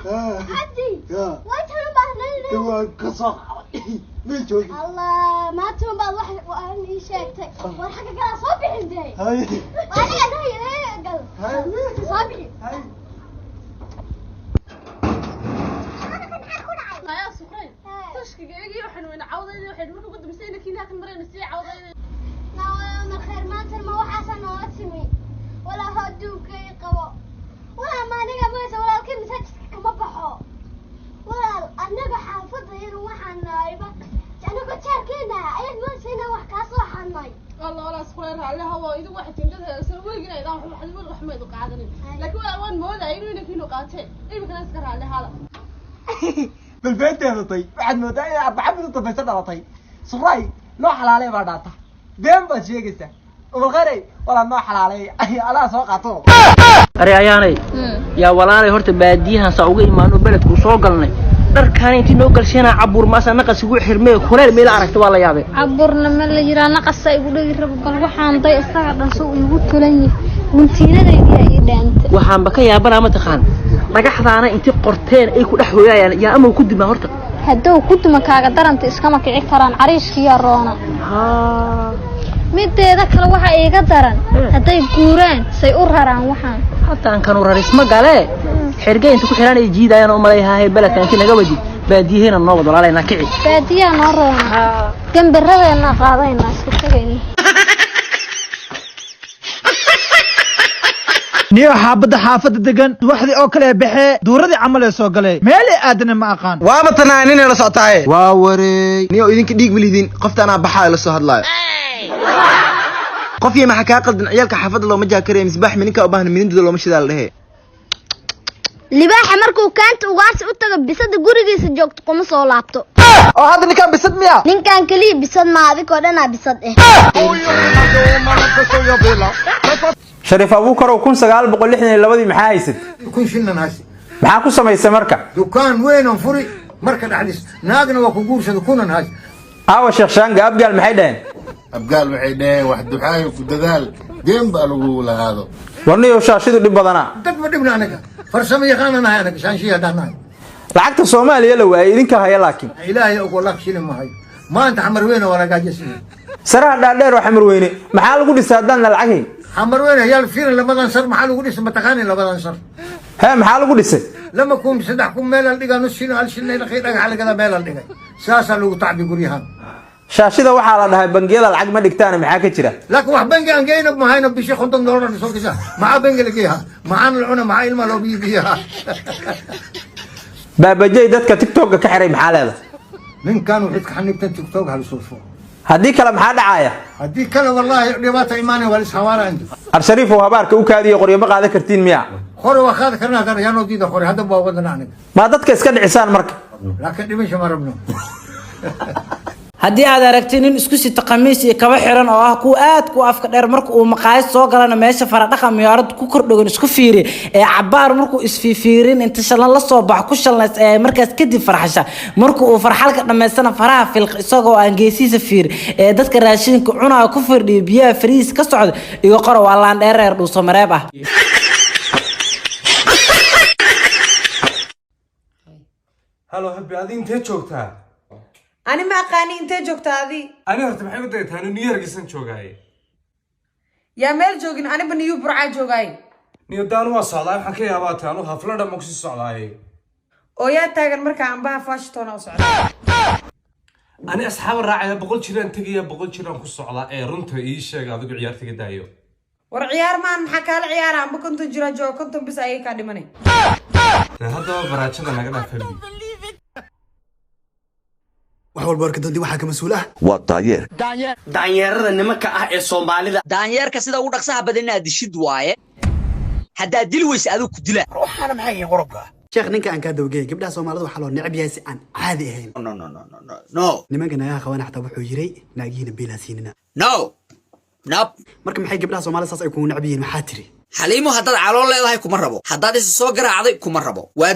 Cabdi. Ya. Way tan baahnay. Waan ka soo qaaday, may joogin. Allah, maanta baad wax waan ii sheegtay. War xagga kala soo bixin dee. Hay. Aniga dhahay gal. Hay. Soo bixin. Hay. Ayaa suqray tashkiga waxaan weyna cawdayda, waxay marka ugu dambeysay inakii halkan marayna sii cawdayda. Nawaa khayr, maanta ma waxaasa noola timi? Walaa adduunka i qabo, walaa ma aniga maysa walaalkay masaajidka kama baxo. Walaal, annaga xaafadda yar waxaan nahayba anaga jaarkeena ayaad moodaysa inaan wax kaa soo xadnay. Allah, walaa suqray, raalli hawo. Idigu waxay timid dad weligina idaan wax wax wax maydu qaadanin, laakiin walaa waan moodaya inuu inakiinu qaateen. Iminkana iska raalli hala. Bal beenteedatay, waxaad moodaa inay arbaca mid u dambaysa dhalatay. Suray noo xalaaley baa dhaata, been baad sheegaysaa. Umalkhayrey, walaa noo xalaaley, adaa soo qaato. Are ayaanay yaa walaalay, horta baadiyahan saa uga imaano beledku soo galnay, dharkaan intii noo galsheenaa cabuur maasa naqas igu xirmee, kuleel meela aragta waa la yaabay. Caburna ma la yiraa, naqasa igu dhegi rabo. Bal waxaan day, isaga dhan suu igu tulan yahay, guntiinadaydiyaa ii dhaantay. Waxaanba ka yaabanaa, ma taqaan, dhagaxdaana intii qorteen ay ku dhex hooyaayaan yaa ama ku dimaa horta. Hadduu ku duma kaaga daranta, iskama kici karaan, cariishkiyaa roona. Haa. Mideeda kale waxa iiga daran, hadday guuraan say u raraan waxaan? Hataan kanu rarisma gale, xerge inta ku xiraan ay jiidayaan oo malayhahay. Beledka intii naga wajid baadiyaheena noo wad walaalayna kici. Baadiyaa noo roona, gambaradeena qaadayna, isku tagayna. Niyo xaabadda xaafadda degan subaxdii oo kale baxee, duuradii camal ee soo galay, meelay aadana ma aqaan. Waa matanaa ninay la socotaaye, waa wareey. Niyo, idinka dhiig ma lihdin? Qofta anaa baxaa la soo hadlaayo. Qof iyo maxaa kaa qaldan? Ciyaalka xaafadda looma jaakaraya. Misbaax mininka u baahan, minindooda looma shidaa la dhehe. Libaaxa markuu kaanta ugaarsi u tago, bisada gurigiisa joogto kuma soo laabto. Oo hadda ninkaan bisad miya? Ninkan keliya bisad ma, adigoo dhanaa bisad eh. Shariif Abuukarow, 1962-dii maxaa haysat? 1000 shilin haysi. Maxaa ku samaysay marka? Dukaan weyn on furi marka dhexdiis, naagna waa ku guursada, kunan haysi. Aawa Sheekh Shaanga? Abgaal maxay dhaheen? Abgaal waxay dhaheen, wax duxaayo ku dadaal, deen baa lagu lahaado. Warniyow, shaashidu dhib badanaa. Dad ma dhibna, anaga farsamo yaqaanan nahay, anaga shaanshiya haddaan nahay. Lacagta Soomaaliya la waayay idinka haya, laakiin Ilaahay og, wallahi shilin ma hayo maanta. Xamar weyne waa lagaajasiye. Saraha dhaadheer oo Xamar Weyne maxaa lagu dhisay haddaan la lacag hayn? Xamar weyne yaal fiirin, labadan sar maxaa lagu dhisay, mataqaanin? Labadan sar. Hee, maxaa lagu dhisay? 2,000, 3,000 meel al dhigaa, nus shilin, hal shilin dhaqay, dhagaxa lagada meel al dhigay, saasaa lagu tacbi guryahan. Shaashida waxaa la dhahay bangiyada lacag ma dhigtaana, maxaa ka jira? Laakiin wax bangi aan geyna mahayno, bishii $50 soo gasha, maxaa bangi la geeyaa? Maxaana la cuna? Maxaa ilma loo biibiyaa? Baabajey, dadka TikTokka ka xiray maxaa leedahay? Ninkan wuxuu ka xanibtan TikTok hal soo furo. Haddii kale maxaa dhacaya? Haddii kale wallaahi dhibaata imaanaya, waa lishawaara inta. Al-Shariif oo habaarka u kaadiyo, qoryo ma qaadan kartiin miya? Qore waa qaadi karnaa, haddana yaa noo diida qore? Hadda waa wadana aniga. Maa dadka iska dhicisaan marka? Laakiin dhimasho ma rabno. Haddii aad aragtid nin isku sita khamiis iyo kaba xiran oo ah kuwa aad ku afka dheer, marka uu maqaayad soo galana meesha faradhaqa miyaarad ku kordhogan isku fiiri ee cabaar markuu isfiifiirin inta shalan la soo baxo ku shalnays ee markaas kadib farxasha, marka uu farxalka dhammaystana faraha filq isagoo aan geesihiisa fiiri ee dadka raashinka cunaa ku firdhiyo biyaha fariis ka socda iyo qora, waa laan dheer dhuuso mareeb ah. Hello happy, adi intee joogtaa? Ani ma aqaani, intee joogtaa adi? Ani horta maxay u daytaa? Anu New Yorkisan joogaaye. Yaa meel joogin, aniba New Burcaa joogaay. Niyo daanu waa socdaa, waxaan ka yaabaa tahay anu hafla dhan ma kusii socdaaye. Oo yaa taagan markaa ambaha Washington u socda? Ani asxaaba raacaya, 100 jiraan tegaya, 100 jiraan ku socdaa. Ee runta ii sheeg, adigu ciyaartaga daayo. War ciyaar maan, maxaa kaala ciyaara? Amba 50 jiraa jooga, 50 bis ayay kaa dhimanay. Dee haddaba baraajada naga dhaaf happy. Wax walba arka doonti, waxaa ka mas-uul ah waa daayeer. Daanyeerada nimanka ah ee Soomaalida. Daanyeerka sida ugu dhaqsaha badan inaad dishid waaye, haddaad dili weysa adigu ku dila. Waxaana maxay yihiin qurubka? Sheekh, ninka aan kaa dawgeeyay, gabdhaha Soomaalida waxaa loo neceb yahay si aan caadi ahayn. No, no, no, no, no. Nimanka naagaha qabana xataa wuxuu yiray naagihiina biilaa siinina. No, nope. Marka maxay gabdhaha Soomaalida saas ay kugu neceb yihiin, maxaa tiri? Xaliimo, haddaad calool leedahay kuma rabo, haddaad isa soo garaacday kuma rabo, waa.